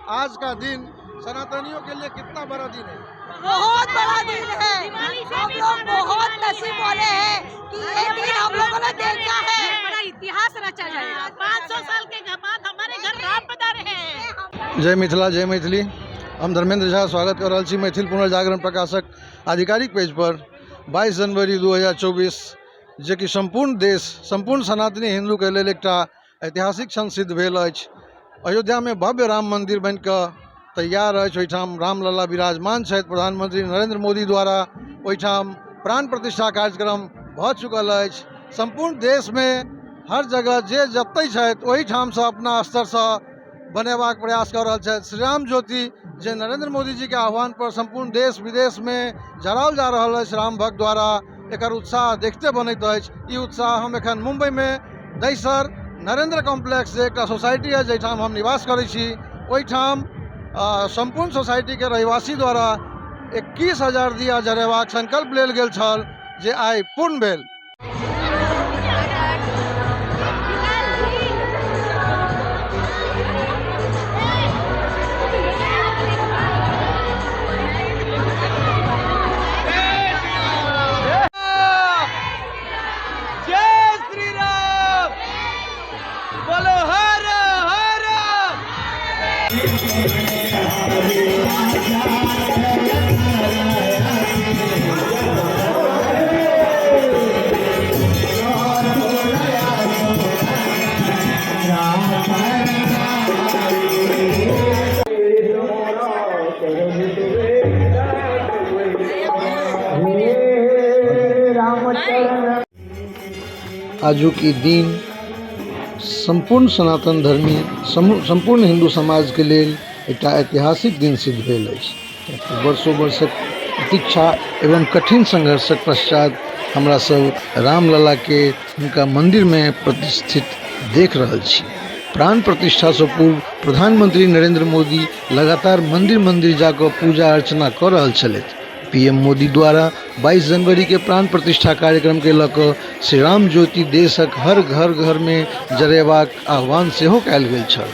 आज का दिन सनातनियों के लिए कितना बड़ा दिन है? बहुत बड़ा दिन है। हम लोग बहुत नसीब वाले हैं कि ये दिन हम लोगों ने देखा है। बड़ा इतिहास रचा जाएगा। 500 साल के बाद हमारे घर राम पधारे हैं। जय मिथिला, जय मैथिली। हम धर्मेंद्र झा स्वागत कर रहल छी मैथिल पुनर्जागरण प्रकाशक आधिकारिक पेज पर। 22 जनवरी 2024 जेकि सम्पूर्ण देश, सम्पूर्ण सनातनी हिन्दूके लेल एकटा ऐतिहासिक क्षण सिद्ध भेल अछि। अयोध्यामे भव्य राम मन्दिर बनि कऽ तैयार अछि। ओहिठाम रामलला विराजमान छथि। प्रधानमंत्री नरेंद्र मोदी द्वारा ओहिठाम प्राण प्रतिष्ठा कार्यक्रम भऽ चुकल अछि। सम्पूर्ण देशमे हर जगह जे जतहि छथि ओहिठामसँ अपना स्तरसँ बनेबाक प्रयास कऽ रहल छथि। श्रीराम ज्योति जे नरेंद्र मोदी जीके आह्वान पर सम्पूर्ण देश विदेशमे जराओल जा रहल अछि राम भक्त द्वारा, एकर उत्साह देखते बनैत अछि। ई उत्साह हम एखन मुम्बईमे दहिसर नरेंद्र कॉम्प्लेक्स जे एकटा सोसाइटी अछि जाहिठाम हम निवास करै छी, ओहिठाम सम्पूर्ण सोसाइटीके रहवासी द्वारा 21,000 दिया जरेबाक संकल्प लेल गेल छल जे आइ पूर्ण भेल। जय श्री राम, बोलो हर हर। आजुक ई दिन सम्पूर्ण सनातन धर्मी, सम्पूर्ण हिन्दू समाजके लेल एकटा ऐतिहासिक दिन सिद्ध भेल अछि। वर्षों वर्षक प्रतीक्षा एवं कठिन संघर्षक पश्चात हमरा सब रामललाके हुनका मन्दिरमे प्रतिष्ठित देख रहल छी। प्राण प्रतिष्ठासँ पूर्व प्रधानमंत्री नरेंद्र मोदी लगातार मंदिर मंदिर जाकऽ पूजा अर्चना कऽ रहल छलथि। पीएम मोदी द्वारा 22 जनवरी के प्राण प्रतिष्ठा कार्यक्रम के लऽ कऽ श्री राम ज्योति देशक हर घर घर मे जरेबाक आह्वान सेहो कयल गेल छल।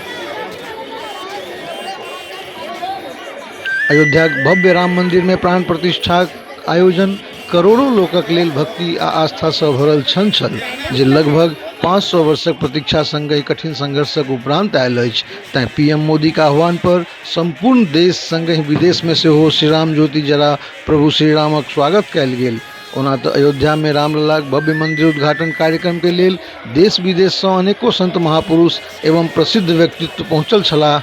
अयोध्याक भव्य राम मंदिर मे प्राण प्रतिष्ठाक आयोजन करोड़ों लोकक लेल भक्ति आ आस्था सँ भरल क्षण छल जे लगभग 500 वर्षक प्रतीक्षा संगहि कठिन संघर्षक उपरांत आयल अछि। तैं पीएम मोदीक आह्वान पर सम्पूर्ण देश संगहि विदेशमे सेहो श्रीराम ज्योति जरा प्रभु श्रीरामक स्वागत कयल गेल। ओना तऽ अयोध्यामे रामललाक भव्य मंदिर उद्घाटन कार्यक्रमके लेल देश विदेशसँ अनेको संत महापुरुष एवं प्रसिद्ध व्यक्तित्व पहुँचल छलाह,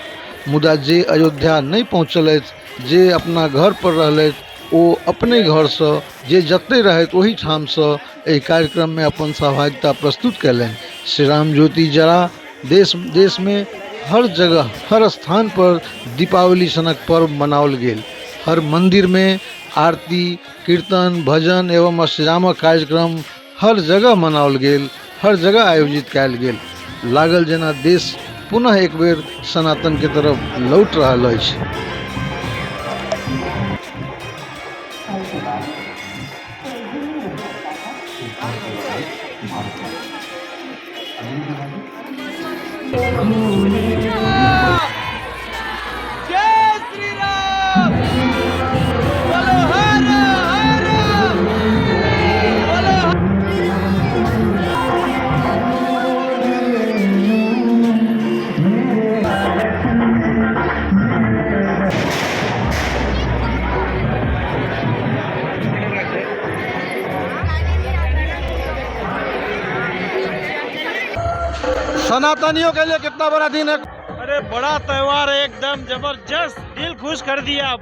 मुदा जे अयोध्या नहि पहुँचलथि, जे अपना घर पर रहलथि, ओ अपने घरसँ जे जतय रहथि ओहिठामसँ एहि कार्यक्रममे अपन सहभागिता प्रस्तुत कयलनि। श्रीराम ज्योति जरा देश देशमे हर जगह हर स्थान पर दीपावली सनक पर्व मनाओल गेल। हर मन्दिरमे आरती, कीर्तन, भजन एवं अष्टजामक कार्यक्रम हर जगह मनाओल गेल, हर जगह आयोजित कयल गेल। लागल जेना देश पुनः एक बेर सनातनके तरफ लौट रहल अछि। जय श्री राम, बोलो हर हर, बोलो। सनातनियों के लिए कितना बड़ा दिन है? अरे बड़ा त्योहार है, एकदम जबरदस्त, दिल खुश कर दिया।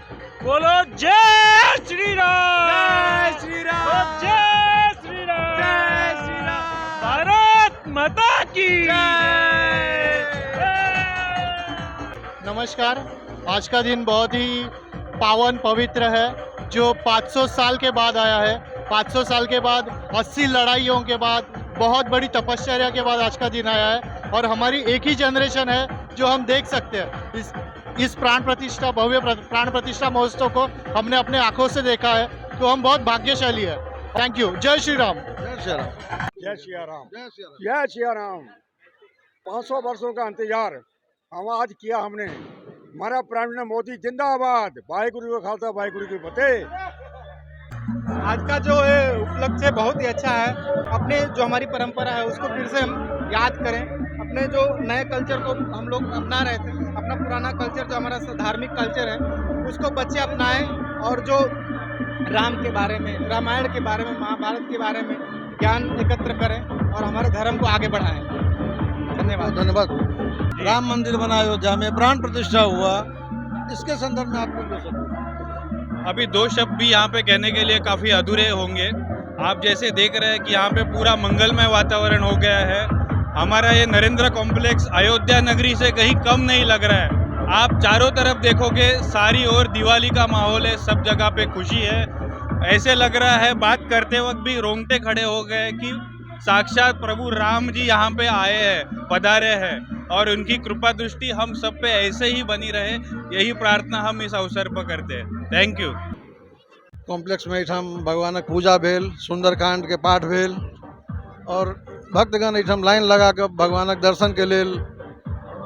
बोलो जय श्री राम, जय श्री राम, जय श्री राम, जय श्री राम, भारत माता की जय। नमस्कार। आज का दिन बहुत ही पावन पवित्र है जो 500 साल के बाद आया है। 500 साल के बाद, 80 लड़ाइयों के बाद, बहुत बड़ी तपस्या के बाद आज का दिन आया है और हमारी एक ही जनरेशन है जो हम देख सकते हैं इस प्राण प्रतिष्ठा, भव्य प्राण प्रतिष्ठा महोत्सव को हमने अपने आंखों से देखा है, तो हम बहुत भाग्यशाली है। Thank you. जय श्री राम। जय श्री राम। जय श्री राम। जय श्री राम। जय श्री राम। 500 वर्षों का इंतजार हम आज किया हमने। हमारा प्राइम मिनिस्टर मोदी जिंदाबाद। वाहेगुरु का खालसा, वाहेगुरु की फतेह। आज का जो है उपलक्ष्य है बहुत ही अच्छा है। अपने जो हमारी परंपरा है उसको फिर से हम याद करें। अपने जो नए कल्चर को हम लोग अपना रहे थे, अपना पुराना कल्चर जो हमारा धार्मिक कल्चर है उसको बच्चे अपनाएं और जो राम के बारे में, रामायण के बारे में, महाभारत के बारे में ज्ञान एकत्र करें और हमारे धर्म को आगे बढ़ाएं। धन्यवाद। धन्यवाद। राम मंदिर बना अयोध्या में, प्राण प्रतिष्ठा हुआ, इसके संदर्भ में आप कुछ बोल सकते हैं? अभी दो शब्द भी यहाँ पे कहने के लिए काफ़ी अधूरे होंगे। आप जैसे देख रहे हैं कि यहाँ पे पूरा मंगलमय वातावरण हो गया है। हमारा ये नरेंद्र कॉम्प्लेक्स अयोध्या नगरी से कहीं कम नहीं लग रहा है। आप चारों तरफ देखोगे सारी ओर दिवाली का माहौल है, सब जगह पे खुशी है। ऐसे लग रहा है बात करते वक्त भी रोंगटे खड़े हो गए कि साक्षात प्रभु राम जी यहाँ पे आए हैं, पधारे हैं और उनकी कृपा दृष्टि हम सब पे ऐसे ही बनी रहे, यही प्रार्थना हम इस अवसर पर करते हैं। Thank you. Complex में एहिठाम भगवानक पूजा भेल, सुंदरकांड के पाठ भेल और भक्तगण एहिठाम लाइन लगा कऽ भगवानक दर्शन के लेल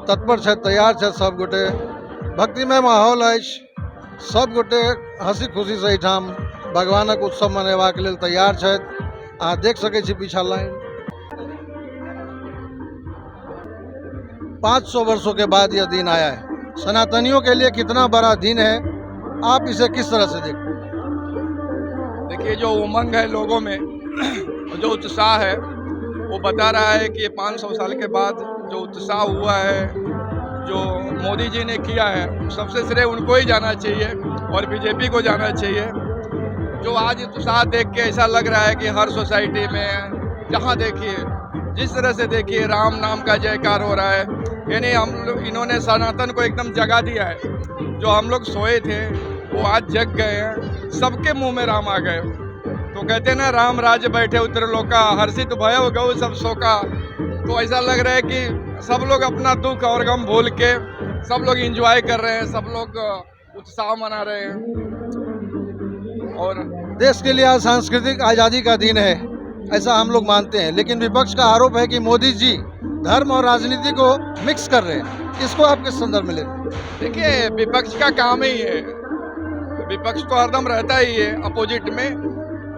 तत्पर छथि, तैयार छथि। सब गोटे भक्तिमय माहौल अछि। सब गोटे हंसी खुशीसँ एहिठाम भगवानक उत्सव मनेबाक लेल तैयार छथि। अहाँ देख सकै छी पीछा लाइन। 500 वर्षों के बाद यह दिन आया है। सनातनियों के लिए कितना बड़ा दिन है, आप इसे किस तरह से देखते हैं? देखिए, जो उमंग है लोगों में और जो उत्साह है वो बता रहा है कि ये 500 साल के बाद जो उत्साह हुआ है, जो मोदी जी ने किया है, सबसे श्रेय उनको ही जाना चाहिए और बीजेपी को जाना चाहिए। जो आज उत्साह देख के ऐसा लग रहा है कि हर सोसाइटी में जहाँ देखिए, जिस तरह से देखिए, राम नाम का जयकार हो रहा है। यानी हम लोग, इन्होंने सनातन को एकदम जगा दिया है। जो हम लोग सोए थे वो आज जग गए हैं, सबके मुंह में राम आ गए। तो कहते हैं ना, राम राज्य बैठे उतर लोका, हर्षित भयो गौ सब शोका। तो ऐसा लग रहा है कि सब लोग अपना दुख और गम भूल के सब लोग एंजॉय कर रहे हैं, सब लोग उत्साह मना रहे हैं और देश के लिए आज सांस्कृतिक आज़ादी का दिन है, ऐसा हम लोग मानते हैं, लेकिन विपक्ष का आरोप है कि मोदी जी धर्म और राजनीति को मिक्स कर रहे हैं। इसको आप किस संदर्भ में लेते हैं? देखिए, विपक्ष का काम ही है, विपक्ष तो हरदम रहता ही है अपोजिट में।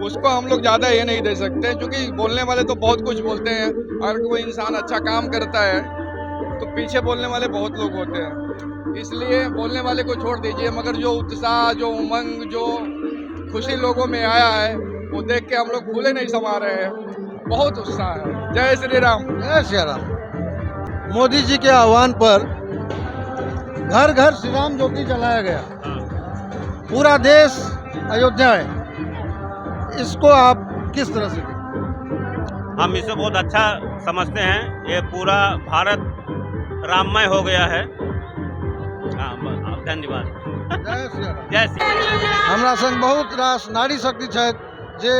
उसको हम लोग ज़्यादा ये नहीं दे सकते, क्योंकि बोलने वाले तो बहुत कुछ बोलते हैं। अगर कोई इंसान अच्छा काम करता है तो पीछे बोलने वाले बहुत लोग होते हैं। इसलिए बोलने वाले को छोड़ दीजिए, मगर जो उत्साह, जो उमंग, जो खुशी लोगों में आया है वो देख के हम लोग फूले नहीं समा रहे हैं। बहुत उत्साह है। जय श्री राम। जय श्री राम। मोदी जी के आह्वान पर घर घर श्री राम ज्योति जलाया गया, पूरा देश अयोध्या है। इसको आप किस तरह से देखते हैं? हम इसे बहुत अच्छा समझते हैं। ये पूरा भारत राममय हो गया है। हाँ, धन्यवाद। जय श्री राम। जय श्री हमरा संग बहुत रास नारी शक्ति छथि जे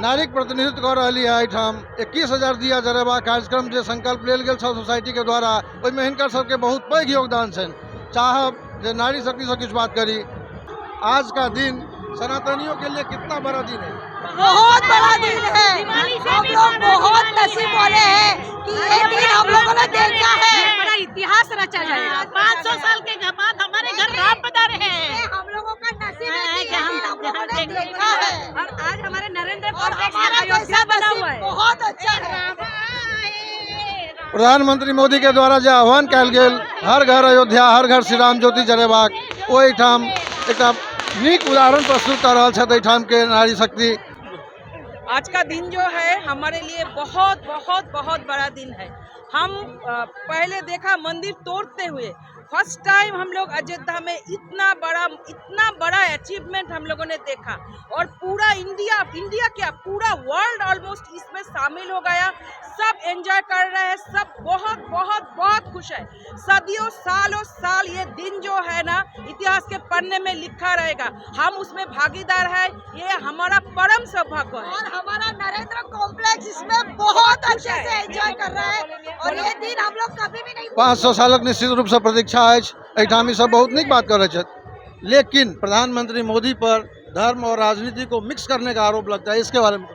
नारीक प्रतिनिधित्व कऽ रहली है। एहिठाम 21,000 दिया जरेबाक कार्यक्रम जे संकल्प लेल गेल छल सोसाइटी के द्वारा, ओहिमे हिनकर सबके बहुत पैघ योगदान छनि। चाहब जे नारी शक्तिसँ किछु बात करी। आज का दिन सनातनियों के लिए कितना बड़ा दिन है? बहुत बड़ा दिन है। हम लोग बहुत नसीब वाले हैं कि ये दिन हम लोगों ने देखा है। बड़ा इतिहास रचा जाएगा। 500 साल के बाद हमारे घर राम पधारे हैं। हम लोगों का नसीब है कि कि ये हम दिन हम लोगों ने देखने देखा है और आज हमारे नरेंद्र और कॉम्प्लेक्स में हमारा अयोध्या जैसा बना नसीब हुआ है। बहुत अच्छा है। प्रधानमंत्री मोदी के द्वारा जे आह्वान कयल गेल हर घर अयोध्या, हर घर श्री राम ज्योति जरेबाक, ओहिठाम एकटा नीक उदाहरण प्रस्तुत कऽ रहल छथि एहिठाम के नारी शक्ति। आज का दिन जो है हमारे लिए बहुत बहुत बहुत बड़ा दिन है। हम पहले देखा मंदिर तोड़ते हुए, फर्स्ट टाइम हम लोग अयोध्या में इतना बड़ा अचीवमेंट हम लोगों ने देखा और पूरा इंडिया, इंडिया क्या, पूरा वर्ल्ड ऑलमोस्ट इसमें शामिल हो गया। सब एंजॉय कर रहे हैं, सब बहुत बहुत बहुत खुश है। सदियों, सालों साल ये दिन जो है ना इतिहास के पन्ने में लिखा रहेगा। हम उसमें भागीदार है, ये हमारा परम सौभाग्य है। और हमारा नरेंद्र कॉम्प्लेक्स इसमें बहुत अच्छे से एंजॉय कर रहा है और ये दिन हम लोग कभी भी नहीं 500 सालक निश्चित रूपसँ प्रतीक्षा अछि। एहिठाम ई सब बहुत नीक बात कऽ रहल छथि, लेकिन प्रधानमंत्री मोदी पर धर्म और राजनीति को मिक्स करने का आरोप लगता है, इसके बारे में?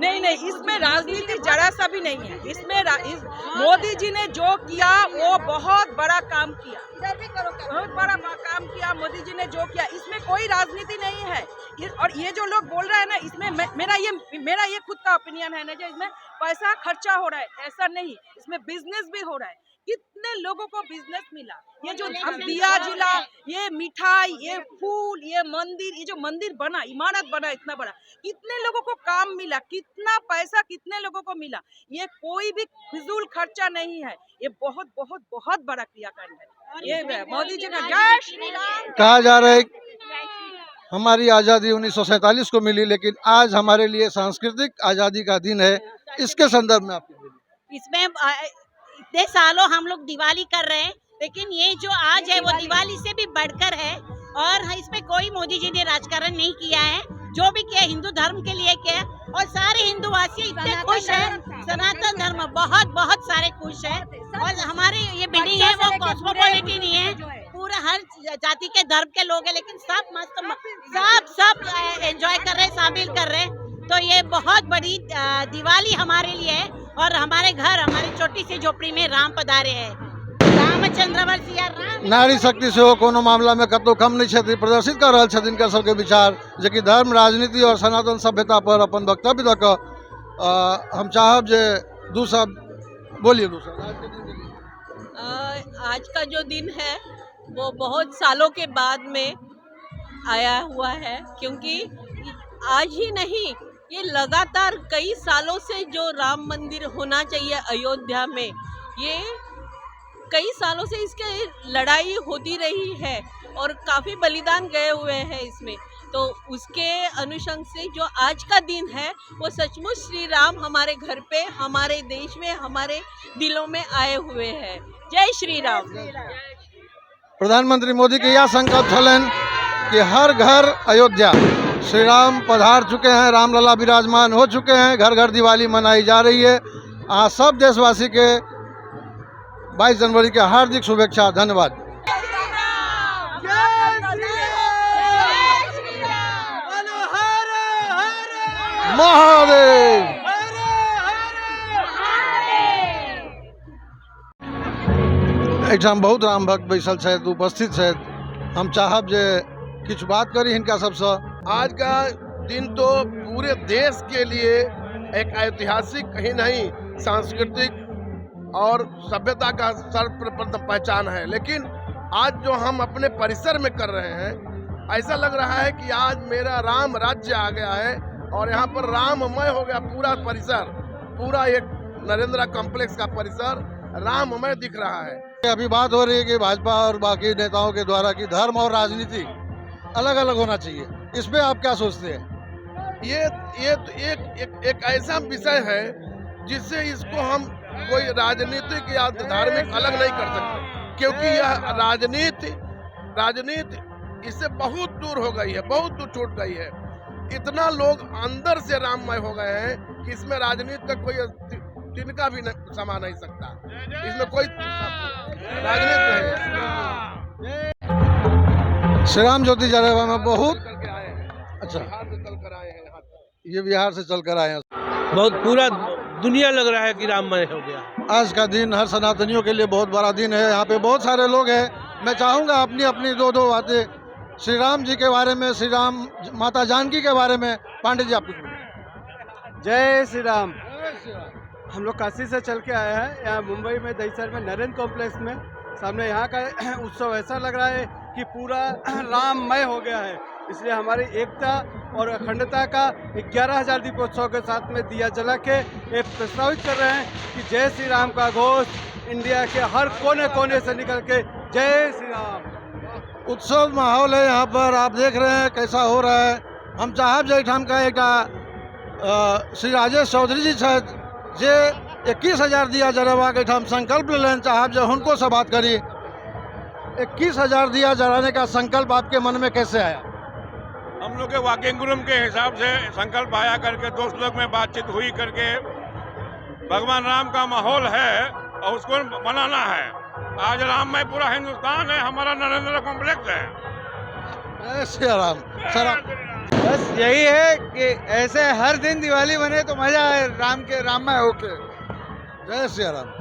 नहीं नहीं, इसमें राजनीति जरा सा भी नहीं है। इसमें मोदी जी ने जो किया वो बहुत बड़ा काम किया, बहुत बड़ा काम किया मोदी जी ने जो किया, इसमें कोई राजनीति नहीं है। और ये जो लोग बोल रहे हैं ना, इसमें मेरा ये खुद का ओपिनियन है ना, जो इसमें पैसा खर्चा हो रहा है ऐसा नहीं, इसमें बिजनेस भी हो रहा है। कितने लोगों को बिजनेस मिला, ये जो हम दिया जिला, ये मिठाई, ये फूल, ये मंदिर, ये जो मंदिर बना, इमारत बना इतना बड़ा, कितने लोगों को काम मिला, कितना पैसा कितने लोगों को मिला। ये कोई भी फिजूल खर्चा नहीं है, ये बहुत बहुत बहुत बड़ा क्रियाकांड है। ये मोदी जी का जय श्री राम। कहा जा रहा है हमारी आज़ादी 1947 को मिली, लेकिन आज हमारे लिए सांस्कृतिक आज़ादी का दिन है, इसके संदर्भ में आप इसमें इतने सालों हम लोग दिवाली कर रहे हैं, लेकिन ये जो आज है वो दिवाली से भी बढ़कर है। और इसमें कोई मोदी जी ने राजकारण नहीं किया है, जो भी किया हिंदू धर्म के लिए किया, और सारे हिंदूवासी इतने खुश हैं, सनातन धर्म बहुत बहुत सारे खुश हैं। और हमारे ये बिल्डिंग है वो कॉस्मोपॉलिटन नहीं है, पूरा हर जाति के धर्म के लोग हैं, लेकिन सब मस्त सब सब एंजॉय कर रहे हैं, शामिल कर रहे हैं। तो ये बहुत बड़ी दिवाली हमारे लिए है। और हमारे घर, हमारी छोटी सी झोपड़ी में राम पधारे हैं, रामचंद्र सिया राम। नारी शक्ति सेहो कोनो मामला में कतौ कम नहीं छथि, प्रदर्शित कर रहल छथिन हिनकर सबके विचार, जेकि धर्म, राजनीति और सनातन सभ्यता पर अपन वक्तव्य दऽ कऽ हम चाहब जे दू शब्द बोलिए। दू शब्द आज के दिन के लिए। आज का जो दिन है वो बहुत सालों के बाद में आया हुआ है, क्योंकि आज ही नहीं, ये लगातार कई सालों से जो राम मंदिर होना चाहिए अयोध्या में, ये कई सालों से इसके लड़ाई होती रही है और काफ़ी बलिदान गए हुए हैं इसमें। तो उसके अनुषंग से जो आज का दिन है वो सचमुच श्री राम हमारे घर पे, हमारे देश में, हमारे दिलों में आए हुए हैं। जय श्री राम। प्रधानमंत्री मोदी के यह संकल्प छलनि कि हर घर अयोध्या, श्री राम पधार चुके हैं, रामलला विराजमान हो चुके हैं, घर घर दिवाली मनाई जा रही है। आ सब देशवासी के 22 जनवरी के हार्दिक शुभेच्छा, धन्यवाद। महादेव। एहिठाम बहुत राम भक्त बैसल छथि, उपस्थित छथि। हम चाहब जे किछु बात करी हिनका सबसँ। आज का दिन तो पूरे देश के लिए एक ऐतिहासिक ही नहीं, सांस्कृतिक और सभ्यता का सर्वप्रथम पहचान है। लेकिन आज जो हम अपने परिसर में कर रहे हैं, ऐसा लग रहा है कि आज मेरा राम राज्य आ गया है और यहाँ पर राममय हो गया पूरा परिसर, पूरा एक नरेंद्र कॉम्प्लेक्स का परिसर राममय दिख रहा है। अभी बात हो रही है कि भाजपा और बाकी नेताओं के द्वारा कि धर्म और राजनीति अलग अलग होना चाहिए, इसमें आप क्या सोचते हैं? ये तो एक एक ऐसा विषय है जिससे इसको हम कोई राजनीतिक या धार्मिक अलग नहीं कर सकते, क्योंकि यह राजनीति इससे बहुत दूर हो गई है, बहुत दूर छूट गई है। इतना लोग अंदर से राममय हो गए हैं कि इसमें राजनीति का कोई तिनका भी समा नहीं सकता, इसमें कोई राजनीति नहीं। श्री राम ज्योति जरेबा में बहुत करके आए हैं, अच्छा, बिहार से चल कर आए हैं यहाँ तक। ये बिहार से चल कर आए हैं। बहुत पूरा दुनिया लग रहा है कि राममय हो गया। आज का दिन हर सनातनियों के लिए बहुत बड़ा दिन है। यहाँ पे बहुत सारे लोग हैं। मैं चाहूँगा अपनी अपनी दो दो बातें श्री राम जी के बारे में, श्री राम माता जानकी के बारे में। पांडे जी आप कुछ बोलिए। जय श्री राम। हम लोग काशी से चल के आए हैं, यहाँ मुंबई में दहीसर में नरेंद्र कॉम्प्लेक्स में सामने यहाँ का उत्सव ऐसा लग रहा है कि पूरा राममय हो गया है। इसलिए हमारी एकता और अखंडता का 11,000 दीपोत्सव के साथ में दिया जला के ये प्रस्तावित कर रहे हैं कि जय श्री राम का घोष इंडिया के हर कोने कोने से निकल के जय श्री राम। उत्सव माहौल है यहाँ पर, आप देख रहे हैं कैसा हो रहा है। हम चाहब जे एहिठाम का एकटा श्री राजेश चौधरी जी छथि जे 21,000 दिया जरेबाक एहिठाम संकल्प लेलनि, चाहब जे हुनको से बात करी। 21,000 दिया जलाने का संकल्प आपके मन में कैसे आया? हम लोग के वॉकिंग ग्रुप के हिसाब से संकल्प आया करके, दोस्त लोग में बातचीत हुई करके, भगवान राम का माहौल है और उसको मनाना है। आज राम में पूरा हिंदुस्तान है, हमारा नरेंद्र कॉम्प्लेक्स है। जय श्री राम। सर बस यही है कि ऐसे हर दिन दिवाली बने तो मजा आए, राम के राममय होके। जय सिया राम।